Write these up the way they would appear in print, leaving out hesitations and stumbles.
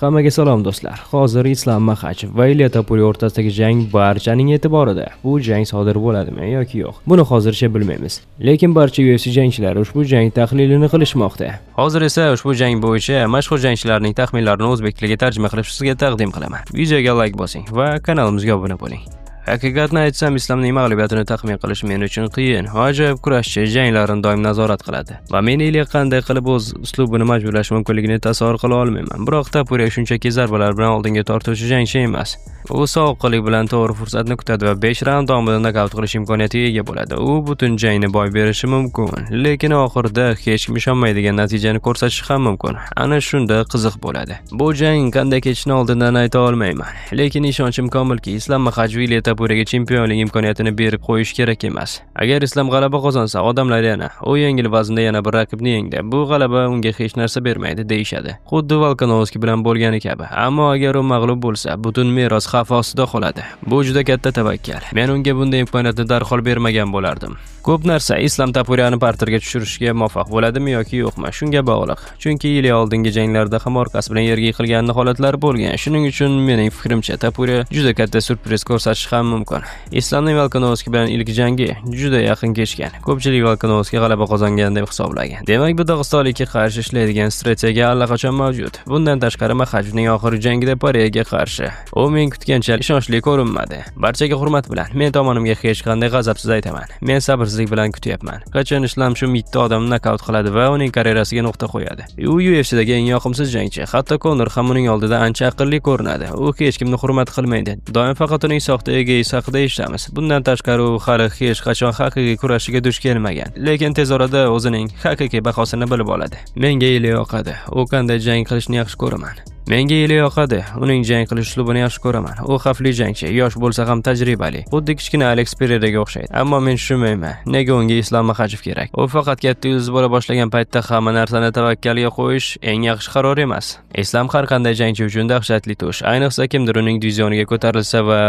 Hammaga salom, do'stlar. Hozir Islom Maxachev va Ilya Topuriya o'rtasidagi jang barchaning e'tiborida. Bu jang sodir bo'ladimi yoki yo'q? Buni hozircha bilmaymiz. Lekin barcha UFC jangchilari ushbu jang tahlilini qilishmoqda. Hozir esa ushbu jang bo'yicha mashhur jangchilarning taxminlarini o'zbek tiliga tarjima qilib sizga taqdim qilaman. Videoga like bosing va kanalimizga obuna bo'ling. Haqiqatni aytsam, Islomning mag'lubiyatini taxmin qilish men uchun qiyin. Ajoyib kurashchi, janglarini doim nazorat qiladi. Va men Ilya qanday qilib o'z uslubini majburlash mumkinligini tasavvur qila olmayman. Biroq Tapuriya shunchaki zarbalar bilan oldinga tortuvchi jangchi emas. U sovuqqonlik bilan to'g'ri fursatni kutadi va 5 raund davomida nokaut qilish imkoniyatiga ega bo'ladi. U butun jangni boy berishi mumkin, lekin oxirida hech kim ishonmaydigan natijani ko'rsatishi ham mumkin. Ana shunda qiziq bo'ladi. Bu jang qanday kechishini oldindan ayta olmayman, lekin ishonchim komilki, Islom Maxachev Ilya Tapuriyaga chempionlik imkoniyatini berib qo'yish kerak emas. Agar Islom g'alaba qozonsa, odamlar yana "U yengil vaznda yana bir raqibni yengdi. Bu g'alaba unga hech narsa bermaydi", deyishadi. Xuddi Volkanovski bilan bo'lgani kabi. Ammo agar u mag'lub bo'lsa, butun meros xavf ostida qoladi. Bu juda katta tavakkal. Men unga bunday imkoniyatni darhol bermagan bo'lardim. Ko'p narsa Islom Tapuriyani parterga tushirishga muvaffaq bo'ladimi yoki yo'qmi, shunga bog'liq. Chunki Ilya oldingi janglarda ham orqasi bilan yerga yiqilgan holatlar bo'lgan. Shuning uchun mening fikrimcha, Tapuriya juda katta syurpriz ko'rsatishi ham mumkin. Islomning Volkanovski bilan ilk jangi juda yaqin kechgan. Ko'pchilik Volkanovski g'alaba qozongan deb hisoblagan. Demak, bu dog'istonlikka qarshi ishlaydigan strategiya allaqachon mavjud. Bundan tashqari, Maxachevning oxirgi jangida Porega qarshi u men kutgancha ishonchli ko'rinmadi. Barchaga hurmat bilan, men tomonimga hech qanday g'azabsiz aytaman. Men sabrsizlik bilan kutyapman. Qachon Islom shu bitta odamni nokaut qiladi va uning karyerasiga nuqta qo'yadi. U UFCdagi eng yoqimsiz jangchi. Hatto Konor ham uning oldida ancha aqlli ko'rinadi. U hech kimni hurmat qilmaydi. Doim faqat uning soxta egoist haqida eshitamiz. Bundan tashqari, u hali hech qachon haqiqiy kurashchiga duch kelmagan. Lekin tez orada o'zining haqiqiy bahosini bilib oladi. Menga Ilya yoqadi. U qanday jang qilishni yaxshi ko'raman. Menga Ilya yoqadi. Uning jang qilish uslubini yaxshi ko'raman. U xavfli jangchi, yosh bo'lsa ham tajribali. Xuddi kichkina Alex Pereiraga o'xshaydi. Ammo men tushunmayman, nega unga Islom Maxachev kerak? U faqat katta yulduz bo'la boshlagan paytda hamma narsani tavakkalga qo'yish eng yaxshi qaror emas. Islom har qanday jangchi uchun dahshatli tush. Ayniqsa kimdir uning divizioniga ko'tarilsa va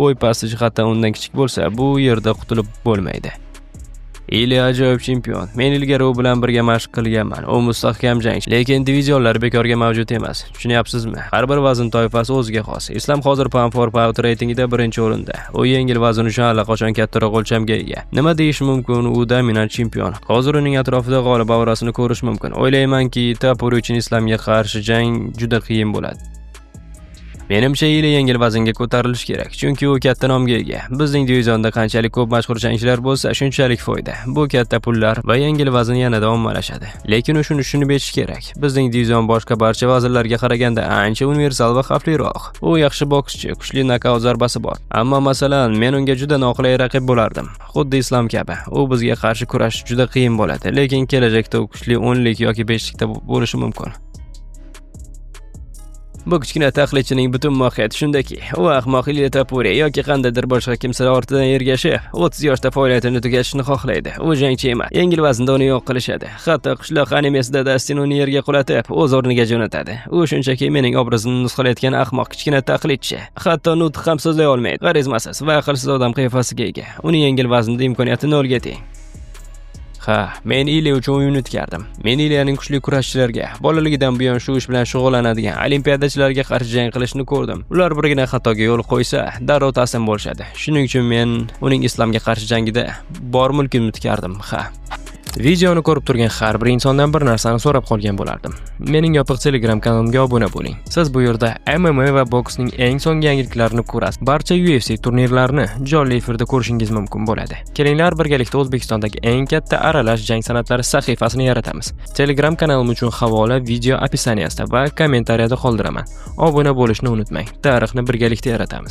bo'y pasti jihatdan undan kichik bo'lsa, bu yerda qutulib bo'lmaydi. Ilya ajoyib chempion. Men ilgari u bilan birga mashq qilganman. U mustahkam jangchi, lekin divizionlar bekorga mavjud emas. Tushunyapsizmi? Har bir vazn toifasi o'ziga xos. Islom hozir pound for pound reytingida birinchi o'rinda. U yengil vazn uchun allaqachon kattaroq o'lchamga ega. Nima deyish mumkin, u dominant chempion. Hozir uning atrofida g'olib aurasini ko'rish mumkin. O'ylaymanki, Tapuri uchun Islomga qarshi jang juda qiyin bo'ladi. Menimcha, Ilya yengil vaznga ko'tarilishi kerak, chunki u katta nomga ega. Bizning divizionda qanchalik ko'p mashhur jangchilar bo'lsa, shunchalik foyda. Bu katta pullar va yengil vazn yanada ommalashadi. Lekin u shuni tushunib yetish kerak. Bizning divizion boshqa barcha vaznlarga qaraganda ancha universal va xavfliroq. U yaxshi bokschi, kuchli nokaut zarbasi bor. Ammo masalan, men unga juda noqulay raqib bo'lardim. Xuddi Islom kabi. U bizga qarshi kurashish juda qiyin bo'ladi, lekin kelajakda u kuchli 10lik yoki 5likda bo'lishi mumkin. Bu kichkina taqlidchining butun mohiyati shundaki, u ahmoq Ilya Tapuriya yoki qandaydir boshqa kimsalar ortidan ergashib, 30 yoshda faoliyatini tugatishni xohlaydi. U jangchi emas. Yengil vaznda uni yo'q qilishadi. Hatto qishloq animesida Dastin uni yerga qulatib, o'z o'rniga jo'natadi. U shunchaki mening obrazimni nusxalayotgan ahmoq kichkina taqlidchi. Hatto nutq ham so'zlay olmaydi. Xarizmasiz va aqlsiz odam qiyofasiga ega. Uni yengil vaznda imkoniyati nolga teng. Ha, men Ilya uchun o'yin o'tkardim. Men Ilyaning kuchli kurashchilarga, bolaligidan buyon shu ish bilan shug'ullanadigan olimpiadachilarga qarshi jang qilishini ko'rdim. Ular birgina xatoga yo'l qo'ysa, darrov taslim bo'lishadi. Shuning uchun men uning Islomga qarshi jangida bor mulkimni tikardim. Ha. Videoni ko'rib turgan har bir insondan bir narsani so'rab qolgan bo'lardim. Mening yopiq Telegram kanalimga obuna bo'ling. Siz bu yerda MMA va boksning eng so'nggi yangiliklarini ko'rasiz. Barcha UFC turnirlarini jonli efirda ko'rishingiz mumkin bo'ladi. Kelinglar, birgalikda O'zbekistondagi eng katta aralash jang san'atlari sahifasini yaratamiz. Telegram kanalim uchun havola video описание sida va kommentariyada qoldiraman. Obuna bo'lishni unutmang. Tarixni birgalikda yaratamiz.